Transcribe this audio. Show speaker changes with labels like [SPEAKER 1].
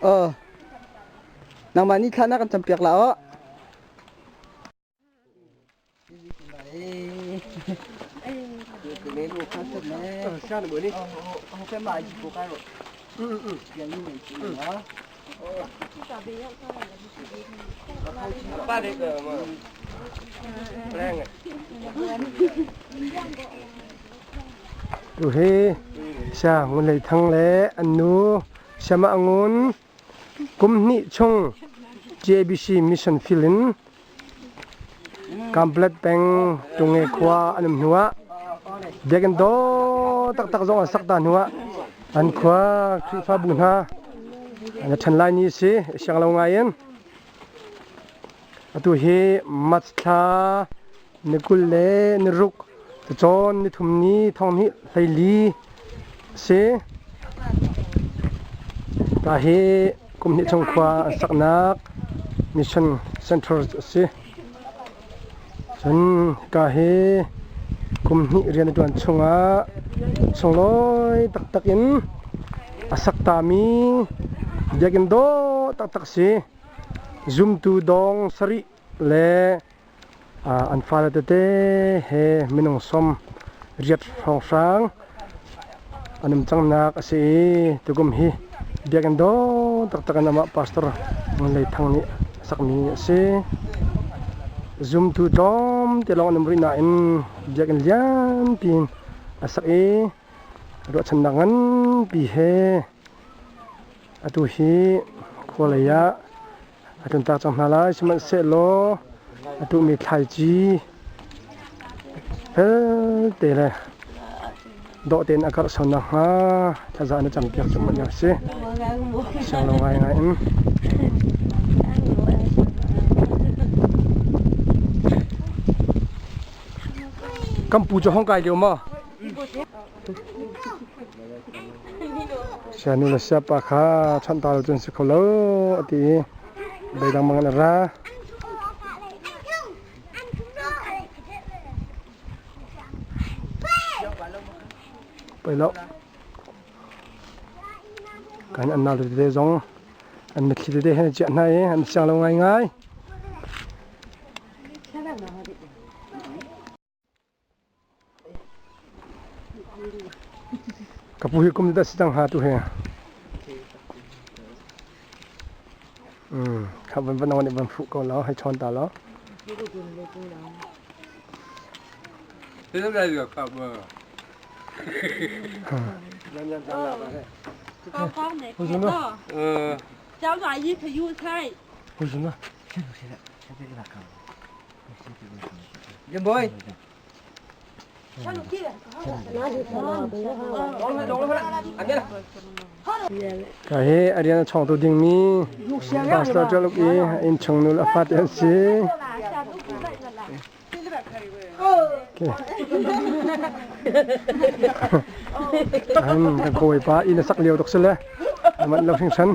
[SPEAKER 1] Aw. Nangmah nih thla na kan campiak la aw.
[SPEAKER 2] Tuhi Sia Ngun Hlei Thang le an nu Siamah Ngun kum hnih chung JBC Mission Field in Kamplet peng Tunge khua an um hnuah biakinn dawh taktak zong an sak ta hnuah an khua Khrihfabu hna an i ṭhen lai ni a si. Siang lo ngai in atu hi March thla ni 20 le ni ruk cacawn ni thum ni thong hnih 14 a si. Ka hi kum hnih chung khua an saknak Mission Center a si. Cun hika hi kum hnih rian a ṭuan chungah sunglawi taktak in a sak tami biakinn dawh taktak a si. Zumtu dawng sarih le an fale tete he minung sawm riat hrawnghrang an um cangnak a si i tukum hi biakinn dawh taktak in amah pastor Ngun Lei Thang nih a sakmi a si. Zumtu tlawmte lawng an um rih nain biakinn lianpi in a sak i ruahchannak nganpi he atu hi khua lei ah a tluntak cang hna lai. Sihmanhsehlaw a tuhmi thlaici felte le dawh tein a karhso nakhnga thlaza na campiak cuahmah lio a si. Siang lo ngaingai in. Kan pu cu hong kai lio maw? Sianu le siapa kha chawnh ta lo cun si kho lo a ti i beidang bang in a ra. Pei lo. Kan an nau tete zong an mitthli tete he an chiah hna i an siang lo ngaingai. Ka pu hi kum dah si cang hnga tu hi. Kha van van nih van fuh ko law hei chawn ta law. Ka hi a rian a chawngtu dingmi pastor Ṭaluk i a innchung nu le a fate an si. An kan kawipa inn a sak lio tuk si le a manh lo hringhran.